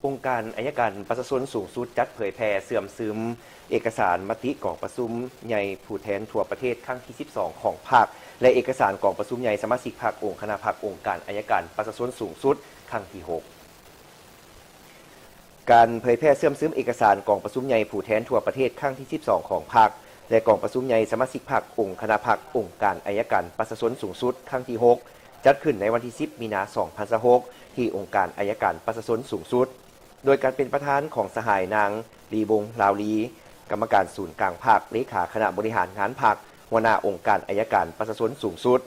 ອົງການໄອຍະການປະຊາຊົນສູງສຸດ ຈັດເຜີຍແຜ່ເຊື່ອມຊຶມເອກະສານມະຕິກອງປະຊຸມໃຫຍ່ຜູ້ແທນທົ່ວປະເທດຄັ້ງທີສິບສອງຂອງພັກ ແລະ ເອກະສານກອງປະຊຸມໃຫຍ່ສະມາຊິກພັກ ອົງຄະນະພັກ ອົງການໄອຍະການປະຊາຊົນສູງສຸດ ຄັ້ງທີຫົກ. ການເຜີຍແຜ່ເຊື່ອມຊຶມເອກະສານກອງປະຊຸມໃຫຍ່ຜູ້ແທນທົ່ວປະເທດຄັ້ງທີສິບສອງຂອງພັກ ແລະ ກອງປະຊຸມໃຫຍ່ສະມາຊິກພັກ ອົງຄະນະພັກ ອົງການໄອຍະການປະຊາຊົນສູງສຸດ ຄັ້ງທີຫົກ ຈັດຂຶ້ນໃນວັນທີສິບ ມີນາ ສອງພັນຊາວຫົກ ທີ່ອົງການໄອຍະການປະຊາຊົນສູງສຸດ ໂດຍການເປັນປະທານຂອງສະຫາຍນາງ ລີວົງ ລາວລີ ກຳມະການສູນກາງພັກ, ເລຂາຄະນະບໍລິຫານງານພັກ, ຫົວໜ້າອົງການໄອຍະການປະຊາຊົນສູງສຸດ,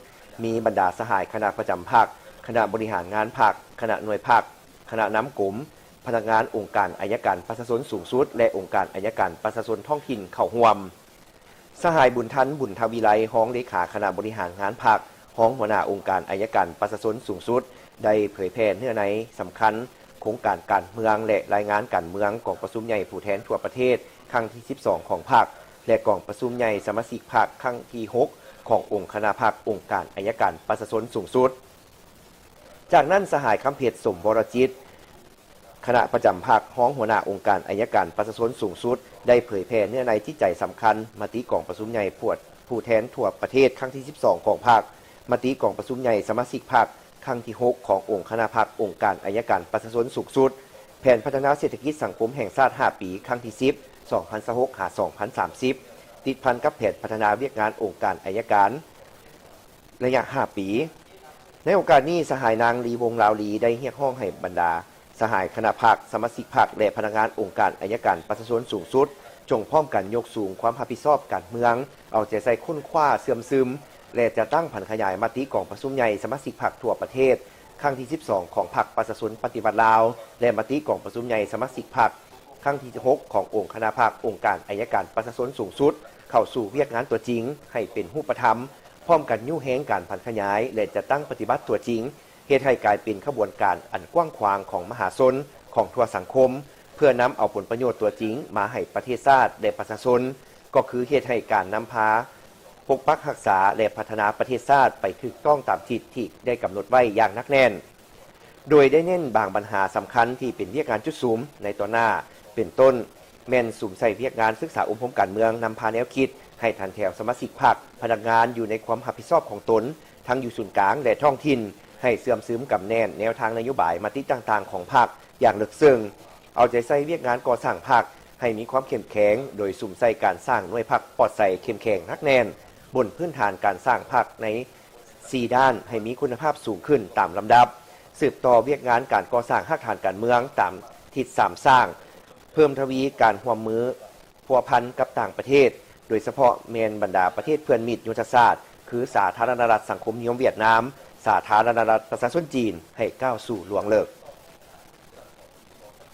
ມີບັນດາສະຫາຍຄະນະປະຈຳພັກ, ຄະນະບໍລິຫານງານພັກ, ຄະນະໜ່ວຍພັກ, ຄະນະນຳກົມ, ພະນັກງານອົງການໄອຍະການປະຊາຊົນສູງສຸດ ແລະ ອົງການໄອຍະການປະຊາຊົນທ້ອງຖິ່ນເຂົ້າຮ່ວມ. ສະຫາຍ ບຸນທັນ ບຸນທະວີໄລ ຮອງເລຂາຄະນະບໍລິຫານງານພັກ, ຮອງຫົວໜ້າອົງການໄອຍະການປະຊາຊົນສູງສຸດ ໄດ້ເຜີຍແຜ່ເນື້ອໃນສຳຄັນໂຄງການການເມືອງ ແລະ ລາຍງານການເມືອງກອງປະຊຸມໃຫຍ່ຜູ້ແທນທົ່ວປະເທດຄັ້ງທີສິບສອງຂອງພັກ ແລະ ກອງປະຊຸມໃຫຍ່ສະມາຊິກພັກຄັ້ງທີຫົກຂອງອົງຄະນະພັກ ອົງການໄອຍະການປະຊາຊົນສູງສຸດ. ຈາກນັ້ນ ສະຫາຍ ຄຳເພັດ ສົມວໍລະຈິດ ຄະນະປະຈຳພັກ, ຮອງຫົວໜ້າອົງການໄອຍະການປະຊາຊົນສູງສຸດ ໄດ້ເຜີຍແຜ່ເນື້ອໃນຈິດໃຈສຳຄັນ ມະຕິກອງປະຊຸມໃຫຍ່ພວກຜູ້ແທນທົ່ວປະເທດຄັ້ງທີສິບສອງຂອງພັກ, ມະຕິກອງປະຊຸມໃຫຍ່ສະມາຊິກພັກຄັ້ງທີຫົກຂອງອົງຄະນະພັກ ອົງການໄອຍະການປະຊາຊົນສູງສຸດ, ແຜນພັດທະນາເສດຖະກິດສັງຄົມແຫ່ງຊາດຫ້າປີ ຄັ້ງທີສິບ ສອງພັນຊາວຫົກ ຫາ ສອງພັນສາມສິບ ຕິດພັນກັບແຜນພັດທະນາວຽກງານອົງການໄອຍະການ ໄລຍະຫ້າປີ. ໃນໂອກາດນີ້ ສະຫາຍນາງ ລີວົງ ລາວລີ ໄດ້ຮຽກຮ້ອງໃຫ້ບັນດາສະຫາຍຄະນະພັກ, ສະມາຊິກພັກ ແລະ ພະນັກງານອົງການໄອຍະການປະຊາຊົນສູງສຸດ ຈົ່ງພ້ອມກັນຍົກສູງຄວາມຮັບຜິດຊອບການເມືອງ, ເອົາໃຈໃສ່ຄົ້ນຄວ້າເຊື່ອມຊຶມ ແລະ ຈັດຕັ້ງຜັນຂະຫຍາຍມະຕິກອງປະຊຸມໃຫຍ່ສະມາຊິກພັກທົ່ວປະເທດ ຄັ້ງທີສິບສອງຂອງພັກປະຊາຊົນປະຕິວັດລາວ ແລະ ມະຕິກອງປະຊຸມໃຫຍ່ສະມາຊິກພັກ ຄັ້ງທີຫົກຂອງອົງຄະນະພັກ ອົງການໄອຍະການປະຊາຊົນສູງສຸດ ເຂົ້າສູ່ວຽກງານຕົວຈິງໃຫ້ເປັນຮູບປະທຳ, ພ້ອມກັນຍູ້ແຮງການຜັນຂະຫຍາຍ ແລະ ຈັດຕັ້ງປະຕິບັດຕົວຈິງ, ເຮັດໃຫ້ກາຍເປັນຂະບວນການອັນກວ້າງຂວາງຂອງມະຫາຊົນ, ຂອງທົ່ວສັງຄົມ, ເພື່ອນຳເອົາຜົນປະໂຫຍດຕົວຈິງມາໃຫ້ປະເທດຊາດ ແລະ ປະຊາຊົນ, ກໍຄືເຮັດໃຫ້ການນຳພາປົກປັກຮັກສາ ແລະ ພັດທະນາປະເທດຊາດໄປຖືກຕ້ອງຕາມທິດທີ່ໄດ້ກຳນົດໄວ້ຢ່າງໜັກແໜ້ນ. ໂດຍໄດ້ເນັ້ນບາງບັນຫາສຳຄັນທີ່ເປັນວຽກງານຈຸດສຸມໃນຕໍ່ໜ້າ ເປັນຕົ້ນ ແມ່ນສຸມໃສ່ວຽກງານສຶກສາອົບຮົມການເມືອງ, ນຳພາແນວຄິດໃຫ້ຖັນແຖວສະມາຊິກພັກ, ພະນັກງານຢູ່ໃນຄວາມຮັບຜິດຊອບຂອງຕົນ ທັງຢູ່ສູນກາງ ແລະ ທ້ອງຖິ່ນ, ໃຫ້ເຊື່ອມຊຶມກຳແໜ້ນແນວທາງນະໂຍບາຍ, ມະຕິຕ່າງໆຂອງພັກຢ່າງເລິກເຊິ່ງ, ເອົາໃຈໃສ່ວຽກງານກໍ່ສ້າງພັກໃຫ້ມີຄວາມເຂັ້ມແຂງ, ໂດຍສຸມໃສ່ການສ້າງໜ່ວຍພັກປອດໃສເຂັ້ມແຂງໜັກແໜ້ນ, ບົນພື້ນຖານການສ້າງພັກໃນ ສີ່ດ້ານໃຫ້ມີຄຸນນະພາບສູງຂຶ້ນຕາມລຳດັບ, ສືບຕໍ່ວຽກງານການກໍ່ສ້າງຮາກຖານການເມືອງຕາມທິດສາມສ້າງ, ເພີ່ມທະວີການຮ່ວມມືພົວພັນກັບຕ່າງປະເທດ, ໂດຍສະເພາະແມ່ນບັນດາປະເທດເພື່ອນມິດຍຸດທະສາດ ຄື ສາທາລະນະລັດສັງຄົມນິຍົມຫວຽດນາມ, ສາທາລະນະລັດປະຊາຊົນຈີນ ໃຫ້ກ້າວສູ່ລວງເລິກ.